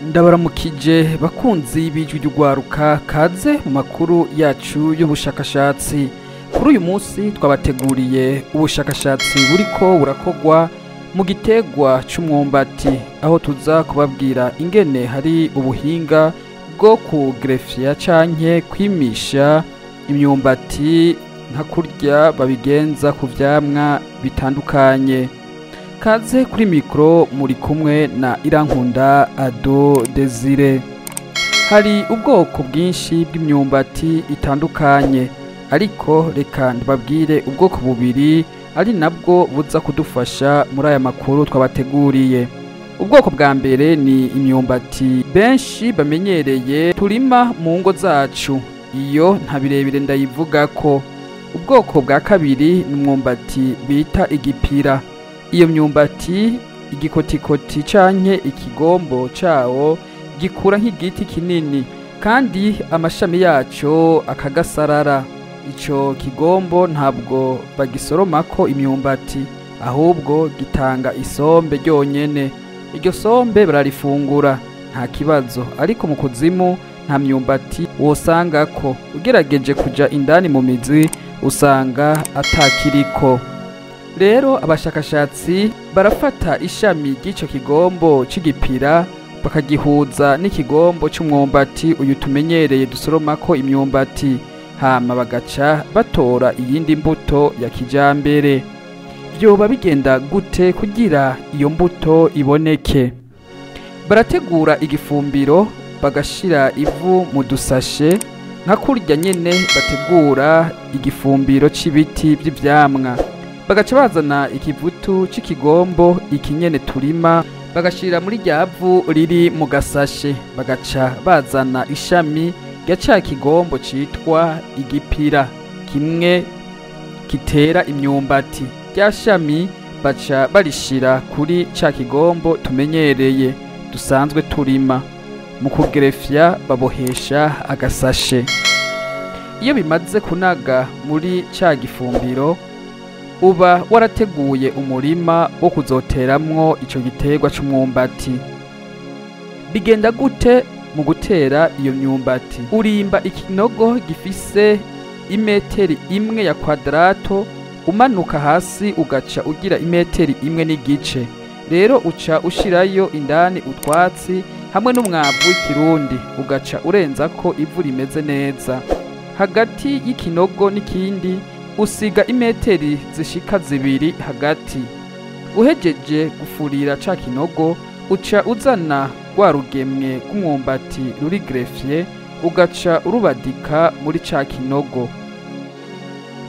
Ndabaramukije bakunzi b'ijwi ry'ugwaruka, kaze mu makuru yacu y'ubushakashatsi. Kuri uyu munsi twabateguriye ubushakashatsi buriko burakorwa mu gitegwa c'umwumbati, aho tuza kubabwira ingene hari ubuhinga bwo kugrefya canke kwimisha imyumbati nka kurya babigenza ku vyamwa bitandukanye. Kaze kuri mikro muri kumwe na Irankunda Ado Desire. Hari ubwoko bwinshi bw'imyumbati itandukanye, ariko reka ndababwire ubwoko bubiri ari nabwo buza kudufasha muri aya makuru twabateguriye. Ubwoko bwa mbere ni imyumbati benshi bamenyereye turima mu ngo zacu, iyo nta birebire ndayivugako. Ubwoko bwa kabiri ni umwumbati bita igipira. Iyo myumbati igikotikoti canke ikigombo cawo gikura nk'igiti kinini, kandi amashami yaco akagasarara. Ico kigombo ntabwo bagisoromako imyumbati, ahubwo gitanga isombe ryonyene. Iryo sombe bararifungura nta kibazo, ariko mu kuzimu nta myumbati wosangako. Ugerageje kuja indani mu mizi usanga atakiriko. Rero abashakashatsi barafata ishami ry'ico kigombo c'igipira bakagihuza n'ikigombo c'umwumbati uyu tumenyereye dusoromako imyumbati, hama bagaca batora iyindi mbuto ya kijambere. Vyoba bigenda gute kugira iyo mbuto iboneke? Barategura igifumbiro, bagashira ivu mu dusashe nka kurya nyene bategura igifumbiro c'ibiti vy'ivyamwa. Bagaca bazana ikivutu c'ikigombo ikinyene turima, bagashira muri rya vu riri mu gasashe, bagaca bazana ishami rya ca kigombo citwa igipira kimwe kitera imyumbati. Rya shami baca barishira kuri ca kigombo tumenyereye dusanzwe turima. Mu kugerefya babohesha agasashe. Iyo bimaze kunaga muri ca gifumbiro, uba warateguye umurima wo kuzoteramwo ico giterwa c'umwumbati. Bigenda gute mu gutera iyo myumbati? Urimba ikinogo gifise imeteri imwe ya kwadrato, umanuka hasi ugaca ugira imeteri imwe n'igice. Rero uca ushirayo indani utwatsi hamwe n'umwavu w'ikirundi, ugaca urenzako ivu rimeze neza. Hagati y'ikinogo n'ikindi usiga imeteri zishika 2 hagati. Uhejeje gufurira ca kinogo, uca uzana rwa rugemwe rw'umwumbati ruri grefye, ugaca urubadika muri ca kinogo.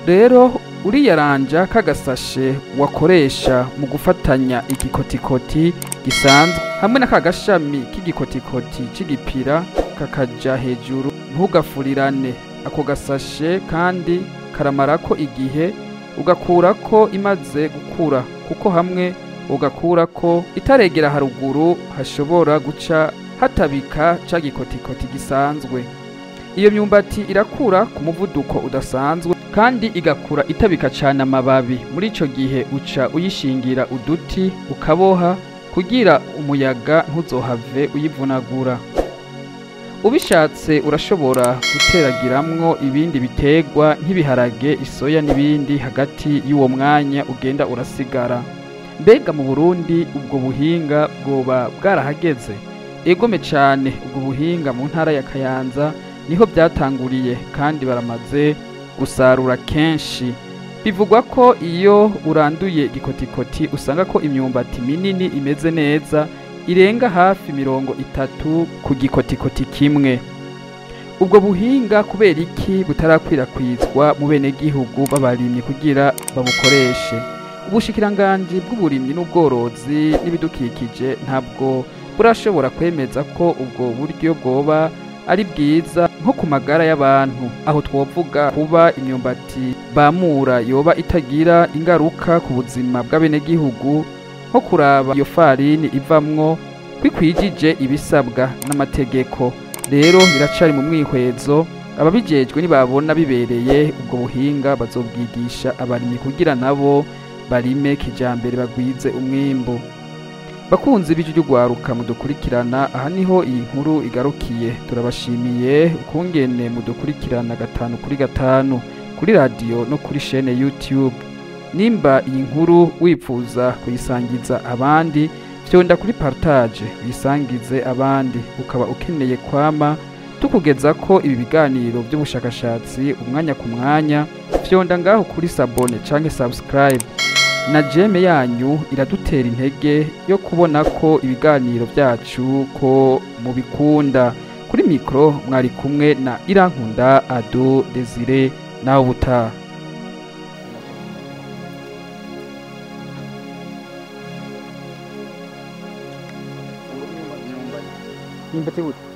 Rero uriyaranja kagasashe wakoresha mu gufatanya igikotikoti gisanzwe hamwe na kagashami k'igikotikoti c'igipira kakaja hejuru, ntugafurirane. Ako gasashe kandi karamarako igihe, ugakurako imaze gukura, kuko hamwe ugakurako itaregera haruguru hashobora guca hatabika ca gikotikoti gisanzwe. Iyo myumbati irakura ku muvuduko udasanzwe kandi igakura itabika cane amababi. Muri ico gihe uca uyishingira uduti ukaboha kugira umuyaga ntuzohave uyivunagura. Ubishatse urashobora guteragiramwo ibindi biterwa nk'ibiharage, isoya n'ibindi hagati y'uwo mwanya ugenda urasigara. Mbega mu Burundi ubwo buhinga bwoba bwarahageze? Egome cane, ubwo buhinga mu ntara ya Kayanza niho byatanguriye kandi baramaze gusarura kenshi. Bivugwa ko iyo uranduye igikotikoti usanga ko imyumbati minini imeze neza, irenga hafi 30 ku gikotikoti kimwe. Ubwo buhinga kubera iki butarakwirakwizwa mu benegihugu b'abarimyi kugira babukoreshe? Ubushikiranganji bw'uburimyi n'ubworozi n'ibidukikije ntabwo burashobora kwemeza ko ubwo buryo bwoba ari bwiza nko ku magara y'abantu, aho twovuga kuba imyumbati bamura yoba itagira ingaruka ku buzima bw'abenegihugu, nko kuraba iyo farini ivamwo kwikwijije ibisabwa n'amategeko. Rero biracari mu mwihwezo, ababijejwe nibabona bibereye ubwo buhinga bazobwigisha abarimyi kugira nabo barime kijambere bagwize umwimbu. Bakunzi b'ijwi ry'ugwaruka mudukurikirana, aha niho iyi nkuru igarukiye. Turabashimiye ukungene mudukurikirana gatanu kuri gatanu kuri radiyo no kuri shene YouTube. Nimba iyi nkuru wipfuza kuyisangiza abandi, fyonda kuri partage wisangize abandi. Ukaba ukeneye kwama tukugeza ko ibi biganiro by'ubushakashatsi umwanya ku mwanya, fyonda ngaho kuri s'abonner canke subscribe. Na j'aime yanyu iradutera intege yo kubona ko ibiganiro byacu ko mubikunda. Kuri mikro mwari kumwe na Irankunda Ado Desire. Nawe ubutaha. Imyumbati gute?